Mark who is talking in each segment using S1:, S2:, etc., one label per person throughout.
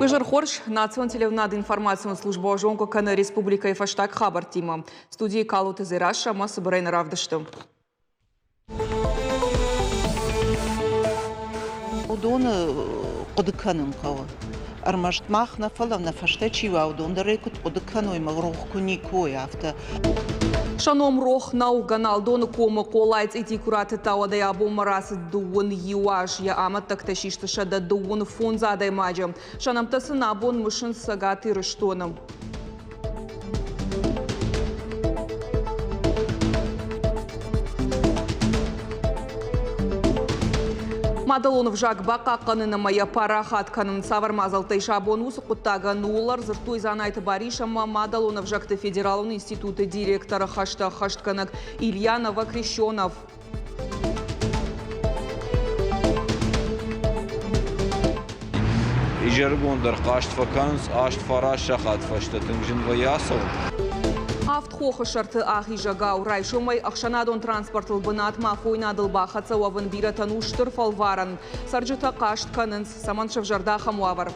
S1: Уызыр хорз, национ телеуынады информацион службӕ зонгӕ кӕны республикӕйы фӕстаг хабӕрттимӕ. Студийы Калоты Дзерассӕ ӕмӕ цыбырӕй нӕ равдысты.
S2: Уыдоны хъуыды кӕнын хъӕуы. Ӕрмӕст мах нӕ, фӕлӕ нӕ фӕстӕ чи уа, уыдон дӕр ӕй куыд хъуыды кӕной ӕмӕ рох куы никуы уой, афтӕ.
S1: Сӕ ном рох нӕу. Гӕналдоны комы Хъолайы цъити куы ратыдта, уӕдӕй абонмӕ рацыд 21 аз. Йӕ амӕттӕгтӕ систы 135 адӕймаджы. Сӕ нӕмттӕ сын абон мысынц Цӕгат Ирыстоны. Мадӕлон ӕвзаг бахъахъхъӕнын ӕмӕ йӕ парахат кӕнын цавӕр мадзӕлттӕй сӕ бон уыцы хъуыддагӕн, ууыл ӕрдзырдтой Дзанайты Барис ӕмӕ мадӕлон ӕвзӕгты федералон институты директоры хӕстӕ ӕххӕстгӕнӕг Илья Новокрещенов.
S3: Изӕрыгон дӕр хъазт фӕкӕнынц, 8-9 сахат фӕстӕ тынг зын вӕййы ацӕуын.
S1: Авд хохы сӕрты ахизӕгау райсомӕй ӕхсӕнадон транспортыл бынатмӕ афойнадыл бахӕццӕ уӕвын бирӕтӕн у стыр фӕлварӕн. Цӕрджытӕ хъаст кӕнынц, цӕмӕн сӕвзӕрд ахӕм уавӕр.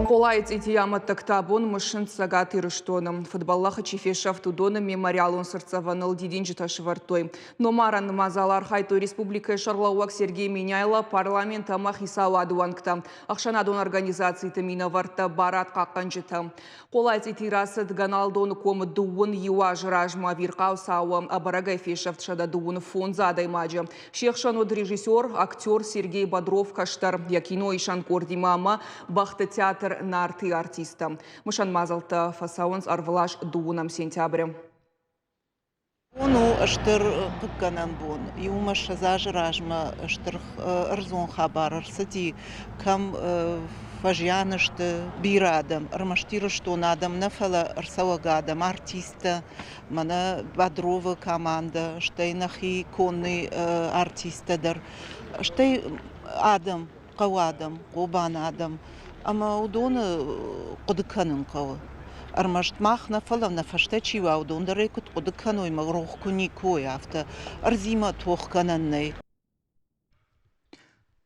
S1: Хъолайы цъитийы амӕттӕгтӕ абон мысынц Цӕгат Ирыстоны. Фыдбӕллӕхы чи фесӕфт, уыдоны мемориалон цыртдзӕвӕныл дидинджытӕ сывӕрдтой. Номарӕн мадзалы архайдтой республикӕйы сӕргълӕууӕг Сергей Меняйло, парламент ӕмӕ хицауады уӕнгтӕ, ӕхсӕнадон организациты минӕвӕрттӕ, барадхъахъхъӕнджытӕ. Хъолайы цъити рацыд Гӕналдоны комы 21 азы размӕ ӕвирхъау цауы ӕбӕрӕгӕй фесӕфт 135 адӕймаджы. Се хсӕн уыд режиссер, актер Сергей Бодров кӕстӕр, йӕ киноисӕн къордимӕ ӕмӕ бӕхты театр Нарты артисттӕ. Мысӕн мадзӕлттӕ фӕцӕуынц ӕрвылаз 2 сентябры.
S2: Бон у стыр хъыггӕнӕн бон. Иумӕ 20 азы размӕ стыр ӕрдзон хабар ӕрцыди, кӕм фӕзиан сты бирӕ адӕм, ӕрмӕст Ирыстоны адӕм нӕ, фӕлӕ ӕрцӕуӕг адӕм, артисттӕ, мӕнӕ Бодровы командӕ, стӕй нӕхи конный артисттӕ дӕр, стӕй адӕм, хъӕуы адӕм, Хъобаны адӕм. Ӕмӕ уыдоны хъуыды кӕнын хъӕуы. Ӕрмӕст мах нӕ, фӕлӕ нӕ фӕстӕ чи уа, уыдон дӕр ӕй куыд хъуыды кӕной ӕмӕ рох куы никуы уой, афтӕ. Ӕрдзимӕ тох кӕнӕн нӕй.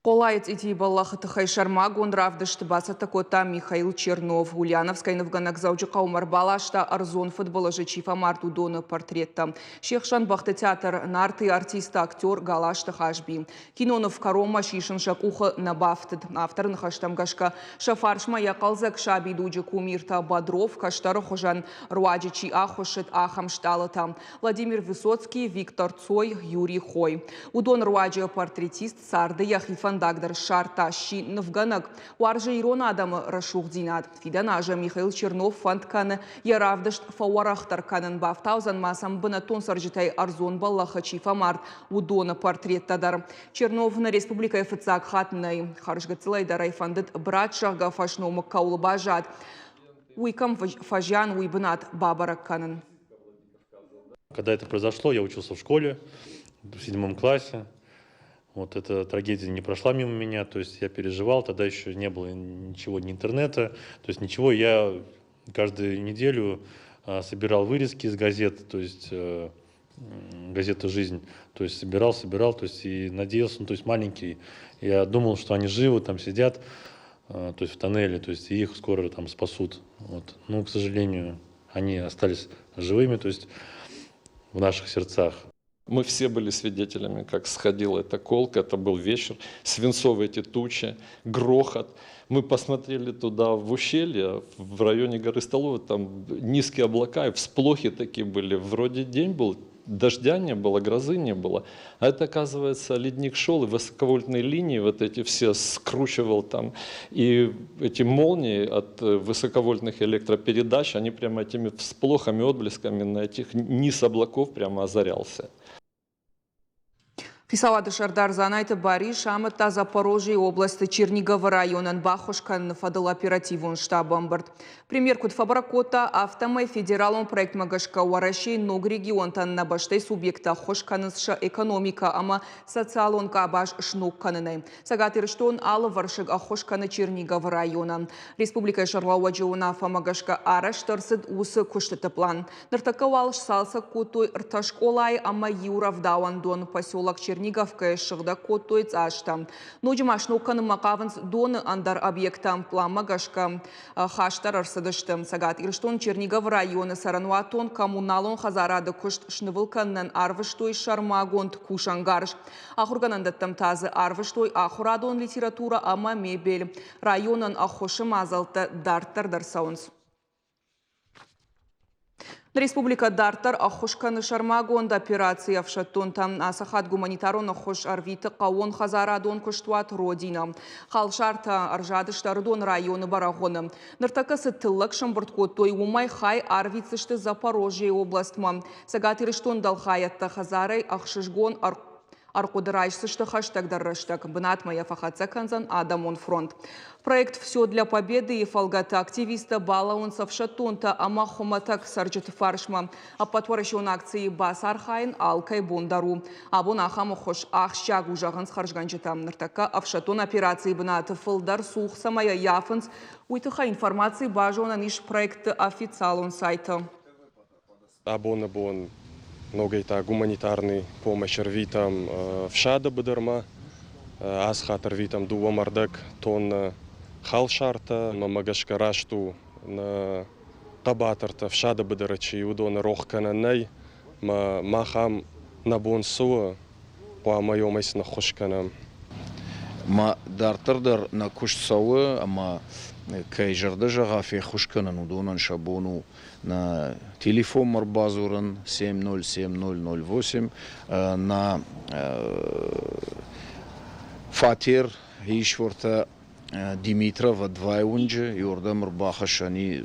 S1: Хъолайы цъитийы бӕллӕхы тыххӕй сӕрмагонд равдыст бацӕттӕ кодта Михаил Чернов. Ульяновскӕй нывгӕнӕг Дзӕуджыхъӕумӕ ӕрбаласта ӕрдзон фыдбылызы чи фӕмард, уыдоны портреттӕ. Се хсӕн бӕхты театр Нарты артист актер Галазты Хазби. Киноныв кӕронмӕ сисын сӕ къухы нӕ бафтыд. Авторы ныхӕстӕм гӕсгӕ, сӕ фарсмӕ йӕ хъӕлдзӕг сабидуджы кумиртӕ Бодров кӕстӕры хуызӕн руаджы чи ахуыссыд, ахӕм стъалытӕ. Владимир Высоцкий, Виктор Цой, Юрий Хой. Уыдон руаджы портретист царды йӕхи фӕндаг дӕр ссардта, сси нывгӕнӕг, уарзы ирон адӕмы рӕсугъддзинад. Фидӕн азы Михаил Чернов фӕнд кӕны йӕ равдыст фӕуӕрӕхдӕр кӕнын, бафтаудзӕн ма сӕм бынӕттон цӕрджытӕй ӕрдзон бӕллӕхы чи фӕмард, уыдоны портреттӕ дӕр. Чернов нӕ республикӕйы фыццаг хатт нӕй. Хӕрзгыццылӕй дӕр ӕй фӕндыд брат, зӕгъгӕ, фӕсномыг кӕуыл баззад, уый кӕм фӕзиан, уый бынат бабӕрӕг кӕнын.
S4: Когда это произошло, я учился в школе, в седьмом классе. Вот эта трагедия не прошла мимо меня, то есть я переживал, тогда еще не было ничего, ни интернета, то есть ничего. Я каждую неделю собирал вырезки из газет, то есть газета «Жизнь», то есть собирал, собирал, то есть и надеялся, ну, то есть маленький, я думал, что они живы, там сидят, то есть в тоннеле, то есть их скоро там спасут. Вот. Ну, к сожалению, они остались живыми, то есть в наших сердцах.
S5: Мы все были свидетелями, как сходила эта колка, это был вечер, свинцовые эти тучи, грохот. Мы посмотрели туда в ущелье, в районе горы Столовой, там низкие облака и всплохи такие были. Вроде день был, дождя не было, грозы не было. А это, оказывается, ледник шел, и высоковольтные линии вот эти все скручивал там. И эти молнии от высоковольтных электропередач, они прямо этими всполохами, отблесками на этих низ облаков прямо озарялся.
S1: Хицауады сӕрдар Дзанайты Барис амыдта Запорожьейы областы Черниговы районӕн баххуыс кӕныны фӕдыл оперативон штабы ӕмбырд. Премьер куыд фӕбӕрӕг кодта, афтӕмӕй федералон проектмӕ гӕсгӕ Уӕрӕсейы ног регионтӕн нӕ бӕстӕйы субъекттӕ ӕххуыс кӕнынц сӕ экономикӕ ӕмӕ социалон къабаз сног кӕнынӕй. Цӕгат Ирыстон алывӕрсыг ӕххуыс кӕны Черниговы районӕн. Республикӕйы сӕргълӕууӕджы уынаффӕмӕ гӕсгӕ арӕзт ӕрцыд уыцы куыстыты план. Ныртӕккӕ уал сцалцӕг кодтой ӕртӕ скъолайы ӕмӕ иу рӕвдауӕндон. Поселок Черниговкӕйы ссыгъдӕг кодтой цъазтӕ. Ноджы ма сног кӕнынмӕ хъавынц доны ӕндӕр объекттӕ. Пъланмӕ гӕсгӕ хаст дӕр ӕрцыдысты. Цӕгат Ирыстон Черниговы районы цӕрӕнуатон коммуналон хӕдзарады куыст снывыл кӕнынӕн арвыстой сӕрмагонд кусӕнгарз. Ахуыргӕнӕндӕттӕм та дзы арвыстой ахуырадон литературӕ ӕмӕ мебель. Районӕн ӕххуысы мадзӕлттӕ дарддӕр дӕр цӕуынц. Республикӕ дарддӕр ӕххуыс кӕны сӕрмагонд операцийы ӕфсӕддонтӕн. Ацы хатт гуманитарон ӕххуыс ӕрвиты хъӕууон хӕдзарадон куыстуат «Родина». Халсартӕ ӕрзадысты Ӕрыдоны районы Бӕрӕгъуыны. Ныртӕккӕ цы тыллӕг сӕмбырд кодтой, уымӕй хай арвитдзысты Запорожьейы областмӕ. Цӕгат Ирыстон дӕлхайӕдтӕ хӕдзарӕй ӕхсызгон Ӕрхъуыды райсдзысты хӕстӕгдӕр рӕстӕг, бынатмӕ йӕ фӕхӕццӕ кӕндзӕн Адӕмон фронт. Проект «Все для победы»-йы фӕлгӕты активисттӕ балӕууынц ӕфсӕддонтӕ ӕмӕ хуымӕтӕг цӕрджыты фарсмӕ. Ӕппӕтуӕрӕсеон акцийы бацархайын алкӕй бон дӕр у. Абон ахӕм ӕххуыс ахсджиаг у, зӕгъынц хӕрзгӕнджытӕ. Ныртӕккӕ ӕфсӕддон операцийы бынаты фылдӕр цух цӕмӕй ӕййафынц, уый тыххӕй информаци базонӕн ис проекты официалон сайты.
S6: Абоны бон ногӕй та гуманитарный помощь ӕрвитӕм ФСАД-ы быдырмӕ. Ацы хатт ӕрвитӕм дыууӕ ӕрдӕг тоннӕ халсартӕ. Мӕнмӕ гӕсгӕ раст у, нӕ хъӕбатыртӕ ФСАД-ы быдыры чи, уыдоны рох кӕнӕн нӕй. Мӕ мах ам нӕ бон цы у, хъуамӕ уымӕй сын ӕххуыс кӕнӕм.
S7: Ма дарддӕр дӕр нӕ куыст цӕуы ӕмӕ кӕй зӕрдӕ зӕгъа феххуыс кӕнын, уыдонӕн сӕ бон у нӕ телефонмӕ ӕрбадзурын 707008, нӕ фатер ис уӕртӕ Димитрова двайы уынджы, иуырдӕм ӕрбахӕссӕн и,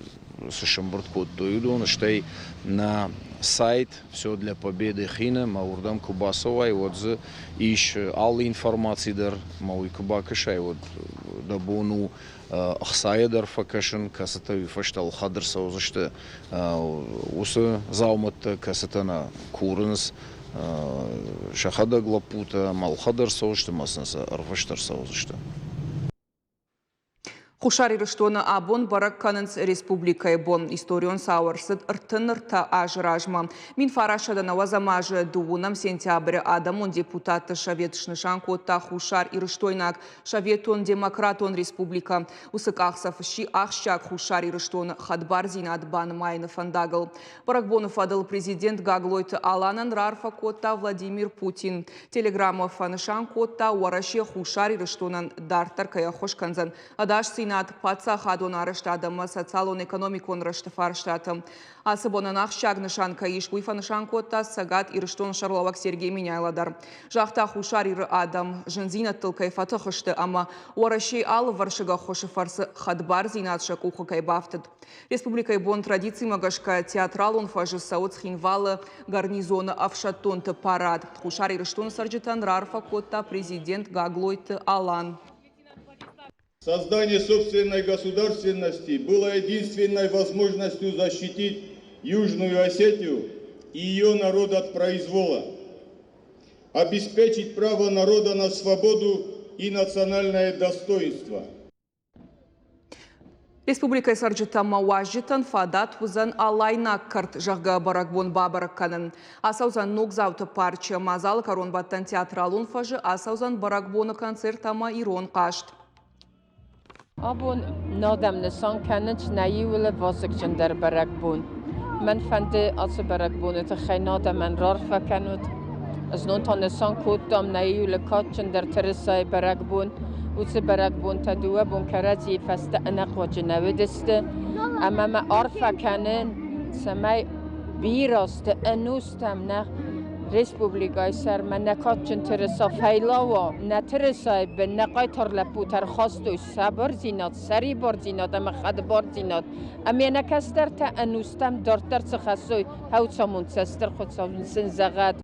S7: цы сӕмбырд кодтой, уыдон, стӕй нӕ сайт «Все для победы» хины, мӕ уырдӕм куы бацӕуай, уӕд дзы ис алы информаци дӕр, мӕ уый куы бакӕсай, уӕд дӕ бон у ӕхцайӕ дӕр фӕкӕсын, кӕцытӕ уый фӕстӕ ӕлхӕд ӕрцӕудзысты уыцы дзаумӕттӕ, кӕцытӕ нӕ курынц сӕхӕдӕг лӕппутӕ ӕмӕ ӕлхӕд ӕрцӕудзысты ӕмӕ сын сӕ ӕрвыст ӕрцӕудзысты.
S1: Хуссар Ирыстоны абон бӕрӕг кӕнынц республикӕйы бон. Историон цау ӕрцыд 33 азы размӕ. 1990 азы дыууынӕм сентябры Адӕмон депутатты совет снысан кодта Хуссар Ирыстойнаг Советон-Демократон Республикӕ. Уыцы къахдзӕф сси ахсджиаг Хуссар Ирыстоны хӕдбардзинад банымайыны фӕндагыл. Бӕрӕгбоны фӕдыл президент Гаглойты Аланӕн раарфӕ кодта Владимир Путин. Телеграммы фӕнысан кодта, Уӕрӕсе Хуссар Ирыстонӕн дарддӕр кӕй ӕххуыс кӕндзӕн ӕдасдзинад, паддзахадон арӕзтад ӕмӕ социалон-экономикон рӕзты фарстаты. Ацы бонӕн ахсджиаг нысан кӕй ис, уый фӕнысан кодта Цӕгат Ирыстоны сӕргълӕууӕг Сергей Меняйло дӕр. Загъта, Хуссар Иры адӕм зындзинӕдтыл кӕй фӕтых сты ӕмӕ Уӕрӕсейы алывӕрсыг ӕххуысы фӕрцы хӕдбардзинад сӕ къухы кӕй бафтыд. Республикӕйы бон традицимӕ гӕсгӕ театралон фӕзы цӕуы Цхинвалы гарнизоны ӕфсӕддонты парад. Хуссар Ирыстоны цӕрджытӕн раарфӕ кодта президент Гаглойты Алан.
S8: Создание собственной государственности было единственной возможностью защитить Южную Осетию и ее народ от произвола, обеспечить право народа на свободу и национальное достоинство.
S1: Республикӕйы цӕрджытӕ ӕмӕ уазджытӕн фадат уыдзӕн Алайнаг кӕрт, зӕгъгӕ, бӕрӕгбон бабӕрӕг кӕнын. Ацӕудзӕн Ногдзауты парчы. Мадзалы кӕронбӕттӕн театралон фӕзы ацӕудзӕн бӕрӕгбоны концерт ӕмӕ ирон хъазт.
S9: Абон адӕм нысан кӕнынц нӕ иуыл вазыгджындӕр бӕрӕгбон. Мӕн фӕнды ацы бӕрӕгбоны тыххӕй адӕмӕн раарфӕ кӕнут. Знон та нысан кодтам нӕ иуыл кадджындӕр тырысайы бӕрӕгбон. Уыцы бӕрӕгбонтӕ дыууӕ бон кӕрӕдзийы фӕстӕ ӕнӕхъуаджы нӕ уыдысты. Ӕмӕ мӕ арфӕ кӕнын, цӕмӕй бирӕ сты ӕнустӕм нӕ республикӕйы сӕрмӕ нӕ кадджын тырыса фӕйлауа, нӕ тырысайы бын нӕ хъайтар лӕппутӕ рхастой сабырдзинад, сӕрибардзинад ӕмӕ хӕдбардзинад. Ӕмӕ нӕ кӕстӕртӕ ӕнустӕм дарддӕр цы хӕссой, хӕуцамонд сӕ Стыр Хуыцау сын зӕгъӕд.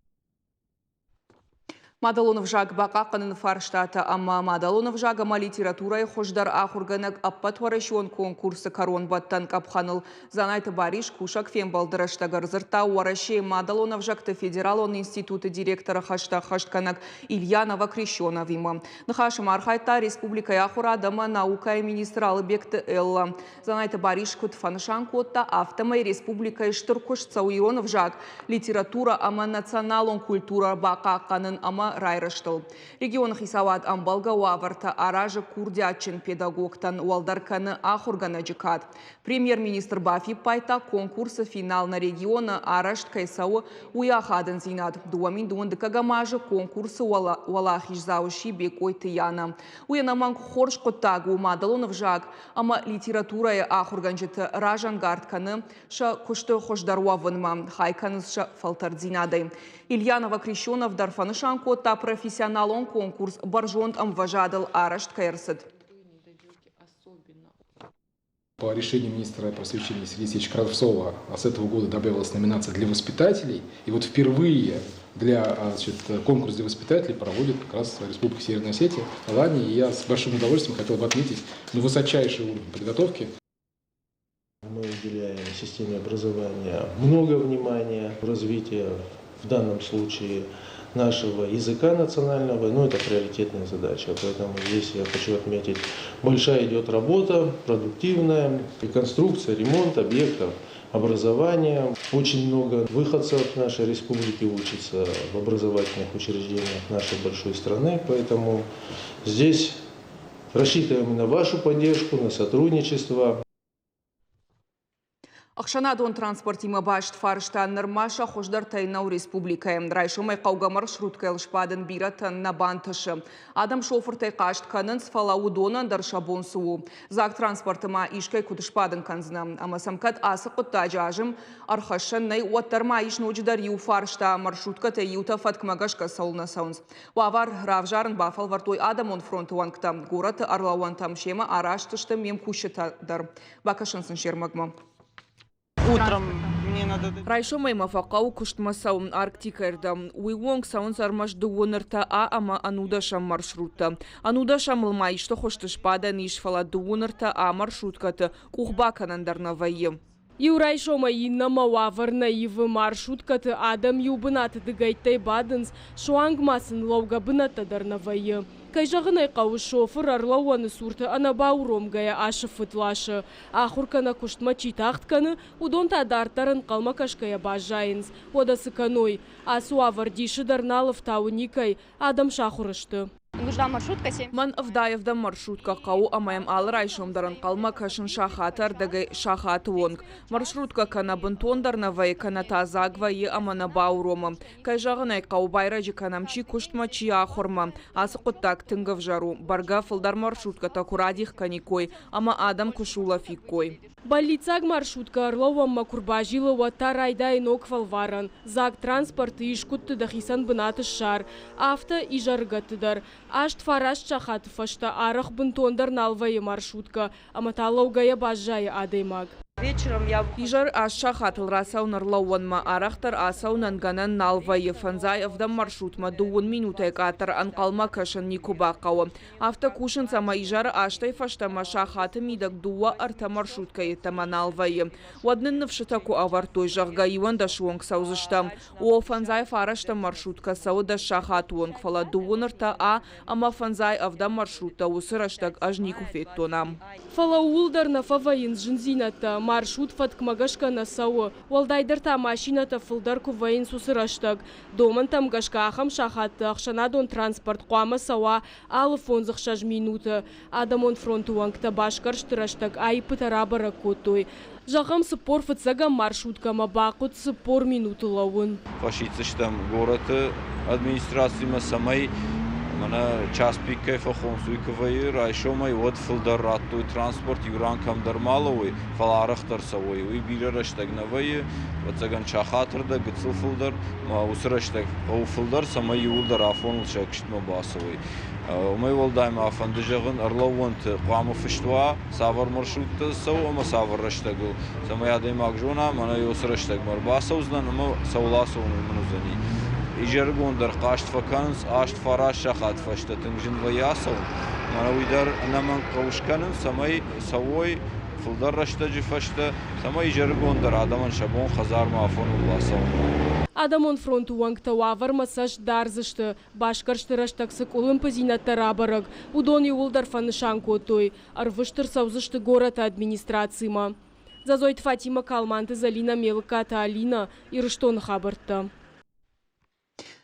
S1: Мадӕлон ӕвзаг бахъахъхъӕныны фарстатӕ ӕмӕ мадӕлон ӕвзаг ӕмӕ литературӕйы хуыздӕр ахуыргӕнӕг ӕппӕтуӕрӕсеон конкурсы кӕронбӕттӕн къӕпхӕныл Дзанайты Барис кусӕг фембӕлды рӕстӕг ӕрдзырдта Уӕрӕсейы мадӕлон ӕвзӕгты федералон институты директоры хӕстӕ ӕххӕстгӕнӕг Илья Новокрещеновимӕ. Ныхасы ма архайдта республикӕйы ахуырад ӕмӕ наукӕйы министр Алыбегты Эллӕ. Дзанайты Барис куыд фӕнысан кодта, афтӕмӕй республикӕйы стыр куыст цӕуы ирон ӕвзаг, литературӕ ӕмӕ националон культурӕ бахъахъхъӕнын ӕмӕ райрӕзтыл. Регионы хицауад ӕмбӕлгӕ уавӕртӕ аразы курдиатджын педагогтӕн, уӕлдӕр кӕны ахуыргӕнӕджы кад. Премьер-министр бафиппайдта, конкурсы финал нӕ регионы арӕзт кӕй цӕуы, уый ахадындзинад. 2012 азы конкурсы уӕлахиздзау сси Бекъойты Яна. Уый ӕнӕмӕнг хорз хъуыддаг у мадӕлон ӕвзаг ӕмӕ литературӕйы ахуыргӕнджыты разӕнгард кӕны сӕ куысты хуыздӕр уӕвынмӕ, хай кӕнынц сӕ фӕлтӕрддзинадӕй. Илья Новокрещенов дӕр фӕнысан кодта, профессионалон конкурс бӕрзонд ӕмвӕзадыл арӕзт кӕй ӕрцыд.
S10: По решению министра просвещения Сергея Алексеевича Кравцова с этого года добавилась номинация для воспитателей. И вот впервые для, значит, конкурс для воспитателей проводит как раз Республика Северная Осетия, Алания. И я с большим удовольствием хотел бы отметить ну, высочайший уровень подготовки.
S11: Мы уделяем системе образования много внимания, развития в данном случае нашего языка национального, но это приоритетная задача. Поэтому здесь я хочу отметить, большая идет работа, продуктивная, реконструкция, ремонт объектов образования. Очень много выходцев нашей республики учатся в образовательных учреждениях нашей большой страны, поэтому здесь рассчитываем на вашу поддержку, на сотрудничество.
S1: Ӕхсӕнадон транспортимӕ баст фарста нырма сӕ хуыздӕртӕй нӕу республикӕйы. Райсомӕй хъӕугӕ маршруткӕйыл сбадын бирӕтӕн нӕ бантысы. Адӕм шофыртӕй хъаст кӕнынц, фӕлӕ уыдонӕн дӕр сӕ бон цы у. Дзаг транспорты ма искӕй куыд сбадын кӕндзынӕ? Ӕмӕ сӕм кӕд ацы хъуыддаджы азым ӕрхӕссӕн нӕй, уӕддӕр ма ис ноджыдӕр иу фарста – маршруткӕтӕй иутӕ фӕткмӕ гӕсгӕ цӕуылнӕ цӕуынц? Уавӕр равзарын бафӕлвӕрдтой адӕмон фронты уӕнгтӕ. Горӕты ӕрлӕууӕнтӕм семӕ араст сты ме мкусджытӕ дӕр. Бакӕсын сын се рмӕгмӕ.
S2: Утром мне надо...
S1: Райсомӕй мӕ фӕхъӕуы куыстмӕ цӕуын Арктикӕйы рдӕм. Уый онг цӕуынц ӕрмӕст дыууын ӕртӕ А ӕмӕ ӕнудӕсӕм маршруттӕ. Ӕнудӕсӕмыл ма исты хуызты сбадӕн ис, фӕлӕ дыууын ӕртӕ А маршруткӕты къух бакӕнӕн дӕр нӕ вӕййы.
S12: Иу райсомӕй иннӕмӕ уавӕр нӕ ивы. Маршруткӕты адӕм иу бынаты дыгӕйттӕй бадынц, суанг ма сын лӕугӕ бынӕттӕ дӕр нӕ вӕййы. Кӕй зӕгъын ӕй хъӕуы, шофыр ӕрлӕууӕны цурты ӕнӕбауромгӕйӕ асыффытт ласы. Ахуыр кӕнӕ куыстмӕ чи тагъд кӕны, уыдон та дарддӕр ӕнхъӕлмӕ кӕсгӕйӕ баззайынц. Уӕдӕ цы кӕной? Ацы уавӕр дисы дӕр нал ӕфтауы никӕй, адӕм сахуыр сты.
S1: Мӕн ӕвдай-ӕвдӕм маршруткӕ хъӕуы ӕмӕ йӕм алы райсом дӕр ӕнхъӕлмӕ кӕсын сахаты ӕрдӕгӕй сахаты онг. Маршруткӕ кӕнӕ бынтондӕр нӕ вӕййы, кӕнӕ та дзаг вӕййы ӕмӕ нӕ бауромы. Кӕй зӕгъын ӕй хъӕуы, байрӕджы кӕнӕм чи куыстмӕ, чи ахуырмӕ. Ацы хъуыддаг тынг ӕвзӕр у. Бӕргӕ, фылдӕр маршруткӕтӕ куы радих кӕниккой ӕмӕ адӕм куы сулӕфиккой.
S12: Бӕллиццаг маршруткӕ ӕрлӕууӕнмӕ куы рбазилы, уӕд та райдайы ног фӕлварӕн. Дзаг транспорты искуыдты дӕхицӕн бынат ссар. Афтӕ изӕрыгӕтты дӕр. Аст-фараст сахаты фӕстӕ арӕх бынтондӕр нал вӕййы маршруткӕ, ӕмӕ та лӕугӕйӕ баззайы адӕймаг.
S1: Изӕр аст сахатыл рацӕуын ӕрлӕууӕнмӕ арӕхдӕр ацӕуынӕн гӕнӕн нал вӕййы. Фӕндзай ӕвдӕм маршрутмӕ дыууын минутӕй къаддӕр ӕнхъӕлмӕ кӕсын никуы бахъӕуы. Афтӕ кусынц ӕмӕ изӕры астӕй фӕстӕмӕ сахаты мидӕг дыууӕ-ӕртӕ маршруткӕ йеддӕмӕ нал вӕййы. Уӕд нын ныфсытӕ куы ӕвӕрдтой, зӕгъгӕ, иуӕндӕсы онг цӕудзыстӕм. О, фӕндзай фарӕстӕм маршруткӕ цӕуы дӕс сахаты онг, фӕлӕ дыууын ӕртӕ А ӕмӕ фӕндзай ӕвдӕм маршруттӕ уыцы рӕстӕг ӕз никуы федтон ам.
S12: Фӕлӕ ууыл дӕр нӕ фӕвӕййынц зындзинӕдтӕ, маршрут фӕткмӕ гӕсгӕ нӕ цӕуы, уӕлдайдӕр та машинӕтӕ фылдӕр куы вӕййынц уыцы рӕстӕг. Домӕнтӕм гӕсгӕ ахӕм сахатты ӕхсӕнадон транспорт хъуамӕ цӕуа алы фондз-ӕхсӕз минуты. Адӕмон фронты уӕнгтӕ басгӕрсты рӕстӕг аиппытӕ рабӕрӕг кодтой. Зӕгъӕм, 40 фыццӕгӕм маршруткӕмӕ бахъуыд 40 минуты лӕууын.
S3: Фӕсиддзыстӕм горӕты администрацимӕ, цӕмӕй мӕнӕ час пик кӕй фӕхонынц, уый куы вӕййы райсомӕй, уӕд фылдӕр радтой транспорт, иу ран кӕмдӕр ма лӕууой, фӕлӕ арӕхдӕр цӕуой. Уый бирӕ рӕстӕг нӕ вӕййы, ӕвӕццӕгӕн сахатырдӕг, гыццыл фылдӕр, ӕмӕ уыцы рӕстӕг хъӕуы фылдӕр, цӕмӕй иууылдӕр афоныл сӕ куыстмӕ бацӕуой. Уымӕй уӕлдай ма фӕнды зӕгъын, ӕрлӕууӕнты хъуамӕ фыст уа, цавӕр маршруттӕ цӕуы ӕмӕ цавӕр рӕстӕгыл, цӕмӕй адӕймаг зона, мӕнӕ уыцы рӕстӕгмӕ ӕрбацӕудзынӕн ӕмӕ цӕуыл ацӕуын, уый мын уыдзӕни. Изӕрыгон дӕр хъазт фӕкӕнынц, 8-9 сахат фӕстӕ тынг зын вӕййы ацӕуын. Мӕнӕ уый дӕр ӕнӕмӕнг хъӕуы скӕнын, цӕмӕй цӕуой фылдӕр рӕстӕджы фӕстӕ, цӕмӕй изӕрыгон дӕр адӕмӕн сӕ бон хӕдзармӕ афоныл бацӕуын уа.
S12: Адӕмон фронты уӕнгтӕ уавӕрмӕ цӕст дардзысты. Басгӕрсты рӕстӕг цы къуылымпыдзинӕдтӕ рабӕрӕг, уыдон иууылдӕр фӕнысан кодтой. Ӕрвыст ӕрцӕудзысты горӕты администрацимӕ. Дзӕдзойты Фатимӕ, Калманты Зӕлинӕ, Мелыккаты Алинӕ, Ирыстоны хабӕрттӕ.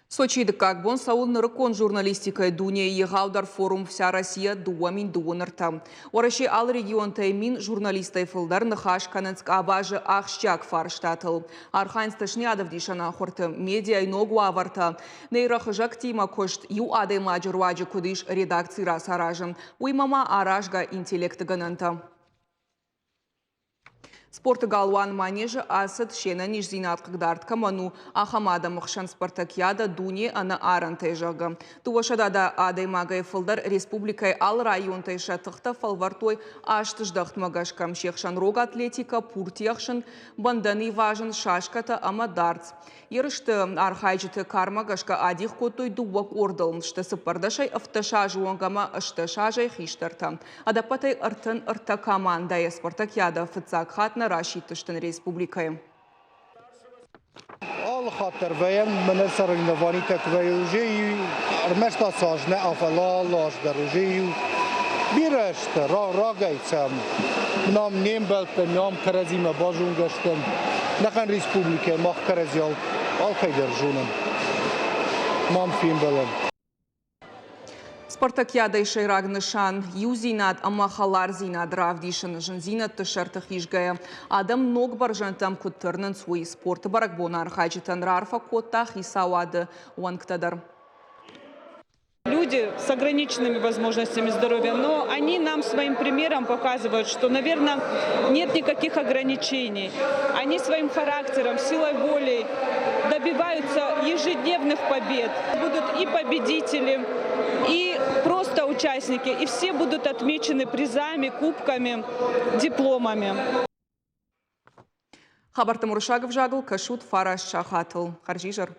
S1: Сочийы дыккаг бон цӕуы нырыккон журналистикӕйы дунейы егъаудӕр форум «Вся Россия 2023». Уӕрӕсейы алы регионтӕй 1000 журналистӕй фылдӕр ныхас кӕнынц къабазы ахсджиаг фарстатыл. Архайынц дӕсныйадӕвдисӕн ахуырты, медиайы ног уавӕртӕ, нейрохызӕгтимӕ куыст, иу адӕймаджы руаджы куыд ис редакци рацаразын, уыимӕ ма аразгӕ интеллекты гӕнӕнтӕ. Спорты галуан Манеж-ы ацыд, се нӕниздзинад хъыгдард кӕмӕн у, ахӕм адӕмы хсӕн спартакиадӕ «Дуне ӕнӕ арӕнтӕй», зӕгъгӕ. 200 адӕймагӕй фылдӕр республикӕйы алы районтӕй сӕ тыхтӕ фӕлвӕрдтой аст здӕхтмӕ гӕсгӕ. Се хсӕн рог атлетикӕ, пурти ӕхсын, бӕндӕн ивазын, шашкӕтӕ ӕмӕ дартс. Ерысты архайджыты кармӕ гӕсгӕ адих кодтой дыууӕ къордыл, сты цыппӕрдӕсӕй 17 азы онг ӕмӕ 18 азӕй хистӕртӕ. Ӕдӕппӕтӕй 33 командӕйы спартакиадӕ фыццаг хатт нӕ расидтысты нӕ республикӕйы.
S13: Алы хатт дӕр вӕййӕм мӕнӕ соревнованитӕ куы вӕййы, уже ӕрмӕст ацы аз нӕ, фӕлӕ алы аз дӕр уже иу бирӕ сты, рагӕй сӕм нам не мбӕлттӕ, нам кӕрӕдзимӕ базонгӕ стӕм. Нӕхъӕн республикӕйы мах кӕрӕдзи алкӕй дӕр зонӕм, мам фембӕлӕм.
S1: Спартакиадӕйы сӕйраг нысан – иудзинад ӕмӕ хӕлардзинад равдисын. Зындзинӕдты сӕрты хизгӕйӕ, адӕм ног бӕрзӕндтӕм куыд тырнынц, уый спорты бӕрӕгбоны архайджытӕн раарфӕ кодта хицауады уӕнгтӕ дӕр.
S14: Люди с ограниченными возможностями здоровья, но они нам своим примером показывают, что, наверное, нет никаких ограничений. Они своим характером, силой воли добиваются ежедневных побед. Будут и победители, и просто участники, и все будут отмечены призами, кубками, дипломами.
S1: Хабӕрттӕ уырыссаг ӕвзагыл кӕсут фараст сахатыл. Хӕрзизӕр.